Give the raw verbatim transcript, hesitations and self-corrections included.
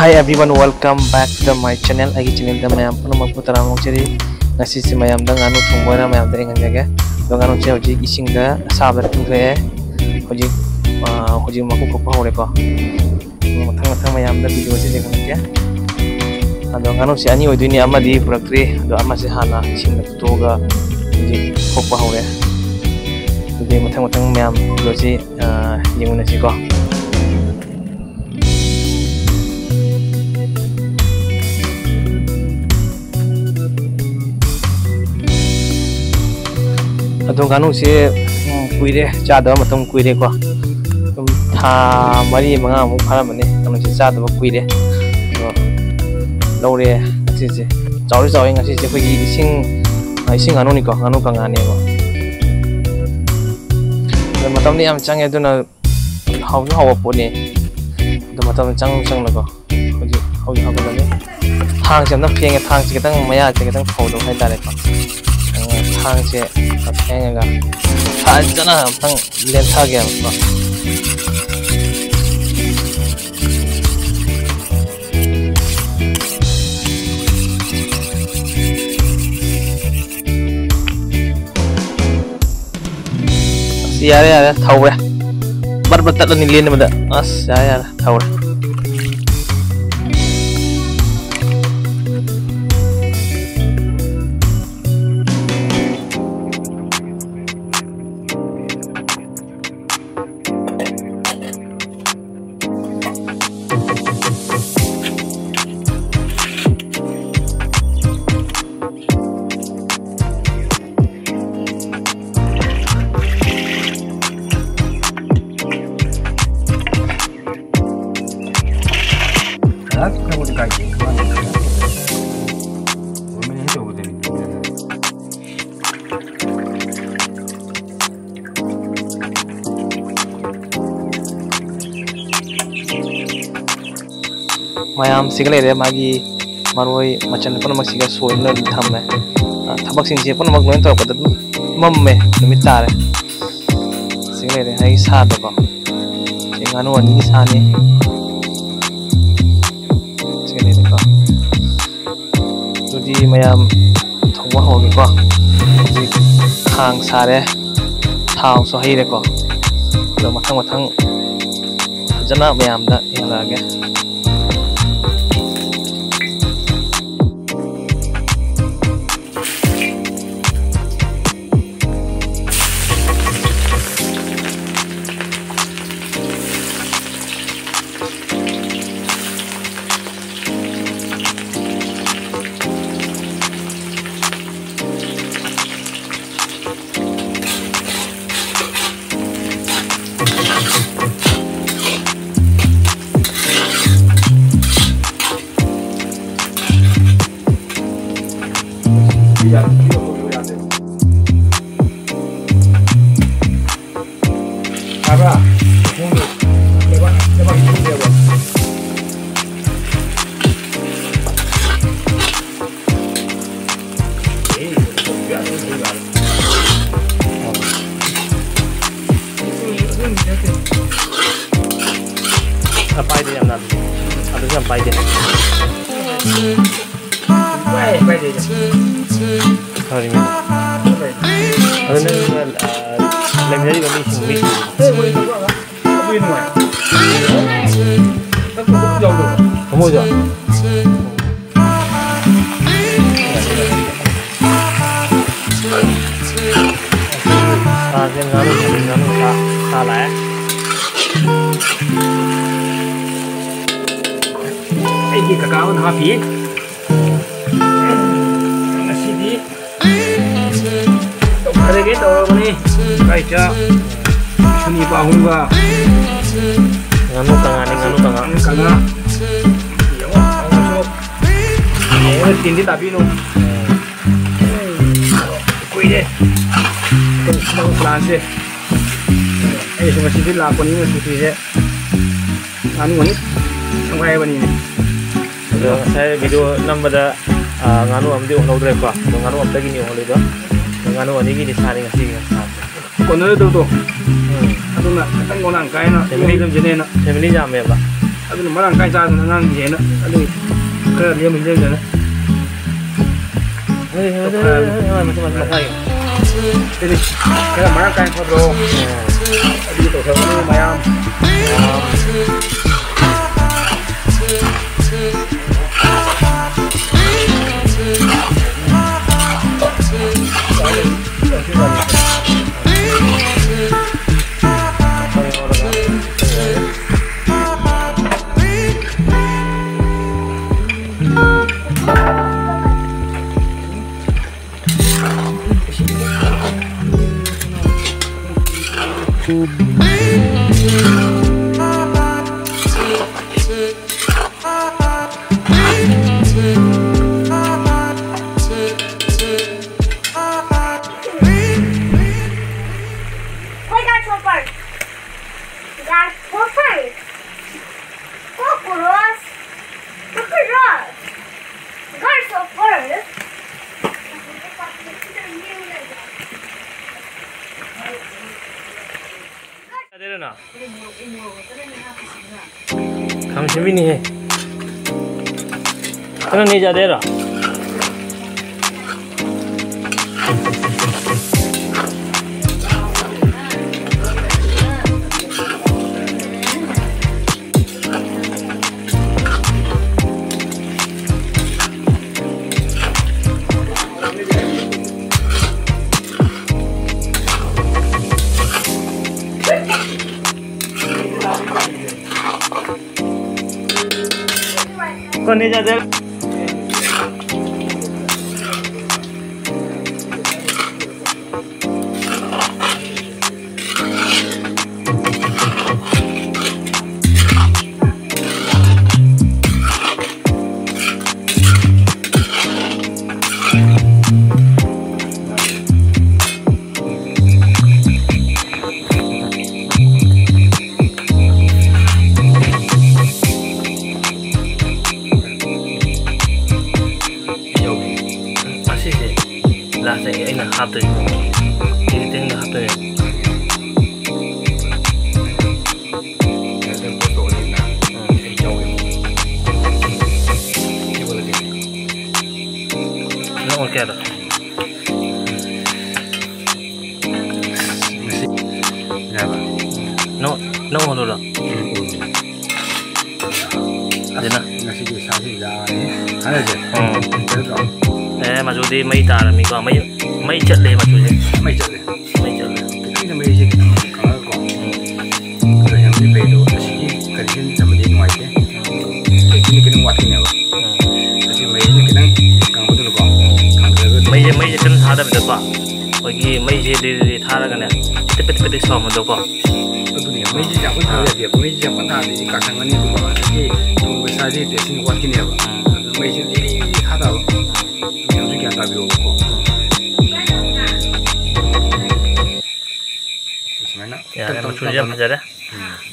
Hi everyone, welcome back to the my channel. ꯑꯩꯒꯤ channelꯗ ꯃꯌꯥꯝ ꯄꯨꯝꯅꯃꯛꯄꯨ ꯇꯔꯥꯝꯅ ꯑꯣꯛꯆꯔꯤ꯫ ꯉꯁꯤꯁꯦ ꯃꯌꯥꯝꯗ ꯉꯥꯅꯨ ꯊꯣꯡꯕ ꯑꯣꯏꯅ ꯃꯌꯥꯝꯗ ꯌꯦꯡꯍꯟꯖꯒꯦ꯫ ꯑꯗꯣ ꯉꯥꯅꯨꯁꯦ ꯍꯧꯖꯤꯛ ꯏꯁꯤꯡꯗ ꯑꯁꯥꯕꯗ ꯇꯤꯡꯊꯣꯛꯑꯦ꯫ ꯍꯧꯖꯤꯛ, ꯑ, ꯍꯧꯖꯤꯛ ꯃꯀꯨ ꯈꯣꯛꯄ ꯍꯧꯔꯦꯀꯣ꯫ ꯃꯊꯪ ꯃꯊꯪ ꯃꯌꯥꯝꯗ videoꯁꯦ ꯌꯦꯡꯍꯟꯒꯦ꯫ ꯑꯗꯣ ꯉꯥꯅꯨꯁꯦ ꯑꯅꯤ ꯑꯣꯏꯗꯣꯏꯅꯤ, ꯑꯃꯗꯤ ꯄꯨꯔꯛꯇ꯭ꯔꯤ꯫ ꯑꯗꯣ ꯑꯃꯁꯦ ꯍꯥꯟꯅ ꯏꯁꯤꯡꯗ ꯐꯨꯠꯇꯣꯛꯑꯒ ꯍꯧꯖꯤꯛ ꯈꯣꯛꯄ ꯍꯧꯔꯦ꯫ ꯑꯗꯨꯗꯤ ꯃꯊꯪ ꯃꯊꯪ ꯃꯌꯥꯝ videoꯁꯤ, ꯑ, ꯌꯦꯡꯃꯤꯟꯅꯁꯤꯀꯣ꯫ ꯑꯗꯣ ꯉꯥꯅꯨꯁꯦ, ꯎꯝ, ꯀꯨꯏꯔꯦ, ꯆꯥꯗꯕ ꯃꯇꯝ ꯀꯨꯏꯔꯦꯀꯣ꯫ ꯑꯗꯨꯝ ꯊꯥ ꯃꯔꯤ ꯃꯉꯥꯃꯨꯛ ꯐꯥꯔꯝꯃꯅꯤ ꯉꯥꯅꯨꯁꯦ ꯆꯥꯗꯕ ꯀꯨꯏꯔꯦ꯫ ꯑꯗꯣ ꯂꯧꯔꯦ ꯉꯁꯤꯁꯦ꯫ ꯆꯥꯎꯗꯤ ꯆꯥꯎꯋꯦ ꯉꯁꯤꯁꯦ꯫ ꯑꯩꯈꯣꯏꯒꯤ ꯏꯁꯤꯡ, ꯑ, ꯏꯁꯤꯡ ꯉꯥꯅꯨꯅꯤꯀꯣ, ꯉꯥꯅꯨ ꯀꯪꯉꯥꯅꯦꯕ꯫ ꯑꯗꯣ ꯃꯇꯝꯗꯤ ꯌꯥꯝ ꯆꯪꯉꯦ, ꯑꯗꯨꯅ ꯍꯥꯎꯁꯨ ꯍꯥꯎꯕ ꯄꯣꯠꯅꯤ꯫ ꯑꯗꯣ ꯃꯇꯝ ꯆꯪ ꯆꯪꯅꯀꯣ꯫ ꯍꯧꯖꯤꯛ ꯍꯧꯖꯤꯛ ꯍꯧꯒꯠꯂꯒꯦ꯫ ꯊꯥꯡꯁꯦ ꯑꯝꯇꯪ ꯐꯦꯡꯉꯦ꯫ ꯊꯥꯡꯁꯦ ꯈꯤꯇꯪ ꯃꯌꯥꯁꯦ ꯈꯤꯇꯪ ꯐꯧꯗꯕ ꯍꯥꯏꯇꯥꯔꯦꯀꯣ꯫ ꯑ, ꯊꯥꯡꯁꯦ ꯐꯦꯡꯉꯒ ꯐꯖꯅ ꯑꯝꯇꯪ ꯂꯦꯟꯊꯒꯦꯕꯀꯣ꯫ ꯑꯁ, ꯌꯥꯔꯦ, ꯌꯥꯔꯦ, ꯊꯧꯔꯦ꯫ But but ꯇꯠꯂꯅꯤ ꯂꯦꯟꯕꯗ꯫ ꯑꯁ, ꯌꯥꯔꯦ, ꯌꯥꯔꯦ, ꯊꯧꯔꯦ꯫ ꯃꯌꯥꯝꯁꯤꯒ ꯂꯩꯔꯦ, ꯃꯥꯒꯤ ꯃꯔꯣꯏ ꯃꯆꯜ ꯄꯨꯝꯅꯃꯛꯁꯤꯒ ꯁꯣꯏꯗꯨꯅ ꯑꯗꯨꯝ ꯊꯝꯃꯦ꯫ ꯑ, ꯊꯕꯛꯁꯤꯡꯁꯦ ꯄꯨꯝꯅꯃꯛ ꯂꯣꯏꯅ ꯇꯧꯔꯛꯄꯗ ꯑꯗꯨꯝ ꯃꯝꯃꯦ, ꯅꯨꯃꯤꯠ ꯇꯥꯔꯦ꯫ ꯁꯤꯒ ꯂꯩꯔꯦ ꯑꯩꯒꯤ ꯁꯥꯗꯀꯣ꯫ ꯁꯤ ꯉꯥꯅꯨ ꯑꯅꯤꯒꯤ ꯁꯥꯅꯤ꯫ ꯃꯌꯥꯝ ꯊꯣꯡꯕ ꯍꯧꯔꯒꯦꯀꯣ꯫ ꯍꯧꯖꯤꯛ ꯈꯥꯡ ꯁꯥꯔꯦ, ꯊꯥꯎꯁꯨ ꯍꯩꯔꯦꯀꯣ꯫ ꯑꯗꯣ ꯃꯊꯪ ꯃꯊꯪ ꯐꯖꯅ ꯃꯌꯥꯝꯗ ꯌꯦꯡꯍꯜꯂꯛꯑꯒꯦ꯫ ꯇꯥꯕ꯭ꯔꯥ? ꯃꯈꯣꯡꯗꯣ ꯂꯩꯕꯥꯛ, ꯂꯩꯕꯥꯛ ꯆꯪꯗꯦꯕ꯫ ꯑꯦ, ꯌꯥꯗꯦ, ꯌꯥꯗꯦ꯫ ꯈꯔ ꯄꯥꯏꯗꯦ ꯌꯥꯝꯅ꯫ ꯑꯗꯨꯁꯨ ꯌꯥꯝ ꯄꯥꯏꯗꯦ꯫ ꯄꯥꯏ, ꯄꯥꯏꯗꯦ꯫ ꯐꯔꯤꯅꯦ꯫ ꯑꯗꯨ ꯅꯪ, ꯑ, ꯂꯩꯃꯤꯟꯅꯔꯤꯕ ꯃꯤꯁꯤꯡ, ꯃꯤꯁꯤꯡ꯫ ꯑꯗꯨꯒꯤ ꯅꯨꯡꯉꯥꯏ꯫ ꯊꯃꯣꯏꯁꯨ? ꯁꯥꯁꯦ ꯉꯥꯅꯨ, ꯉꯥꯅꯨ ꯁꯥ, ꯁꯥ ꯂꯥꯛꯑꯦ꯫ ꯑꯩꯒꯤ ꯀꯀꯥ ꯑꯃꯅ ꯍꯥꯞꯄꯤ꯫ ꯉꯁꯤꯗꯤ ꯇꯧꯊꯔꯒꯦ ꯇꯧꯔꯕꯅꯤ꯫ ꯀꯥꯏ ꯆꯥ ꯁꯅꯤ ꯄꯥꯍꯨꯝꯒ ꯉꯥꯅꯨ ꯀꯪꯉꯥꯅꯤ, ꯉꯥꯅꯨ ꯀꯪꯉꯥ꯫ ꯉꯥꯅꯨ ꯀꯪꯉꯥ꯫ ꯌꯦꯡꯉꯣ, ꯌꯦꯡꯉꯣ, ꯇꯤꯟꯗꯤ ꯇꯥꯕꯤꯅꯨ꯫ ꯀꯨꯏꯔꯦ꯫ ꯄ꯭ꯂꯥꯟꯁꯦ꯫ ꯑꯩꯁꯨ ꯉꯁꯤꯗꯤ ꯂꯥꯛꯄꯅꯤꯅ ꯁꯨꯇꯤꯁꯦ꯫ ꯉꯥꯅꯨ ꯑꯅꯤ ꯁꯪꯒꯥꯏꯕꯅꯤꯅꯦ꯫ ꯑꯗꯣ ꯉꯁꯥꯏ ꯚꯤꯗꯤꯑꯣ ꯅꯝꯕꯗ, ꯑ, ꯉꯥꯅꯨ ꯑꯃꯗꯤ ꯎꯍꯧꯗ꯭ꯔꯦꯀꯣ꯫ ꯑꯗꯣ ꯉꯥꯅꯨ ꯑꯝꯇꯒꯤꯅꯤ ꯎꯍꯧꯔꯤꯗꯣ꯫ ꯉꯥꯅꯨ ꯑꯅꯤꯒꯤ ꯅꯤꯁꯥꯅꯤ ꯉꯁꯤꯒꯤ ꯉꯥꯅꯨ꯫ ꯀꯣꯟꯅꯔꯣꯏꯗꯕꯗꯣ꯫ ꯎꯝ꯫ ꯑꯗꯨꯅ ꯈꯤꯇꯪ ꯃꯔꯥꯡ ꯀꯥꯏꯅ ꯐꯦꯃꯤꯂꯤ, ꯌꯨꯝ ꯌꯦꯟꯅꯦꯅ꯫ ꯐꯦꯃꯤꯂꯤ ꯌꯥꯝꯃꯦꯕ꯫ ꯑꯗꯨꯅ ꯃꯔꯥꯡ ꯀꯥꯏ ꯆꯥꯗꯅ ꯑꯉꯥꯡꯁꯤꯡꯁꯦꯅ ꯑꯗꯨꯒꯤ ꯈꯔ ꯂꯦꯝꯕ ꯂꯦꯝꯗꯅ꯫ ꯈꯔ ꯃꯔꯥꯡ ꯀꯥꯏꯅ ꯐꯗ꯭ꯔꯣ? ꯑꯗꯨꯒꯤ ꯇꯧꯊꯔꯛꯀꯅꯨ ꯃꯌꯥꯝ꯫ Grasshoppers. Cockroach. Cockroach. Grasshoppers. ꯆꯥꯗꯣꯏꯔꯣ ꯅꯪ? ꯈꯥꯃꯦꯟ ꯁꯤꯟꯕꯤꯅꯤꯍꯦ꯫ ꯀꯩꯅꯣ ꯅꯦ ꯆꯥꯗꯣꯏꯔꯣ? ꯀꯣꯟꯅ ꯆꯥꯖꯔ꯫ ꯅꯪ ꯎꯍꯜꯂꯨꯔꯣ? ꯎꯝ, ꯎꯝ꯫ ꯑꯗꯨꯅ ꯉꯁꯤꯗꯤ ꯏꯁꯥꯁꯤ ꯌꯥꯔꯦ ꯍꯥꯏꯔꯁꯦ꯫ ꯎꯝ꯫ ꯅꯠꯇ꯭ꯔꯣ? ꯑꯦ, ꯃꯆꯨꯗꯤ ꯃꯩ ꯇꯥꯔꯝꯃꯤꯀꯣ꯫ ꯃꯩ, ꯃꯩ ꯆꯠꯂꯦ ꯃꯆꯨꯁꯦ꯫ ꯃꯩ ꯆꯠꯂꯦ꯫ ꯃꯩ ꯆꯠꯂꯦ꯫ ꯈꯤꯇꯪꯗꯤ ꯃꯩꯁꯦ ꯈꯤꯇꯪ ꯀꯪꯉꯒꯀꯣ꯫ ꯑꯗꯣ ꯌꯥꯝꯗꯤ ꯐꯩ꯫ ꯑꯗꯣ ꯑꯁꯤꯒꯤ ꯀꯟꯗꯤꯁꯟꯁꯤꯗꯕꯨꯗꯤ ꯅꯨꯡꯉꯥꯏꯇꯦ꯫ ꯀꯩꯅꯣ ꯈꯤꯇꯪ ꯋꯥꯠꯈꯤꯅꯦꯕ꯫ ꯎꯝ꯫ ꯑꯁꯤ ꯃꯩꯁꯤꯅ ꯈꯤꯇꯪ ꯀꯪꯕꯗꯨꯅꯀꯣ꯫ ꯀꯪꯗ꯭ꯔꯒꯗꯤ ꯃꯩꯁꯦ, ꯃꯩꯁꯦ ꯀꯟꯅ ꯊꯥꯗꯕꯤꯗꯀꯣ꯫ ꯑꯩꯈꯣꯏꯒꯤ ꯃꯩꯁꯦ ꯗꯤ ꯗꯤ ꯊꯥꯔꯒꯅꯦ꯫ ꯇꯤꯄꯤꯠ ꯇꯤꯄꯤꯠ ꯁꯧꯍꯟꯕꯗꯣꯀꯣ꯫ ꯑꯗꯨꯅꯦ, ꯃꯩꯁꯦ ꯌꯥꯝ ꯀꯟꯅ ꯊꯥꯕ ꯌꯥꯗꯦꯕ꯫ ꯃꯩꯁꯦ ꯌꯥꯝ ꯀꯟꯅ ꯊꯥꯔꯗꯤ ꯀꯥꯁꯪꯉꯅꯤꯕꯀꯣ꯫ ꯑꯗꯒꯤ ꯊꯣꯡꯕ ꯏꯁꯥꯁꯦ ꯇꯦꯁꯤꯡ ꯋꯥꯠꯈꯤꯅꯦꯕ꯫ ꯑꯗꯨ ꯃꯩꯁꯦ ꯗꯤ ꯗꯤ ꯗꯤ ꯊꯥꯗꯕ꯫ ꯃꯌꯥꯝꯁꯨ ꯒ꯭ꯌꯥꯟ ꯇꯥꯕꯤꯌꯣꯕꯀꯣ꯫ ꯁꯨꯃꯥꯏꯅ ꯌꯥꯔꯦ, ꯇꯞ ꯇꯞ ꯃꯆꯨꯁꯦ ꯌꯥꯝ ꯇꯞꯅ ꯐꯖꯔꯦ꯫ ꯎꯝ꯫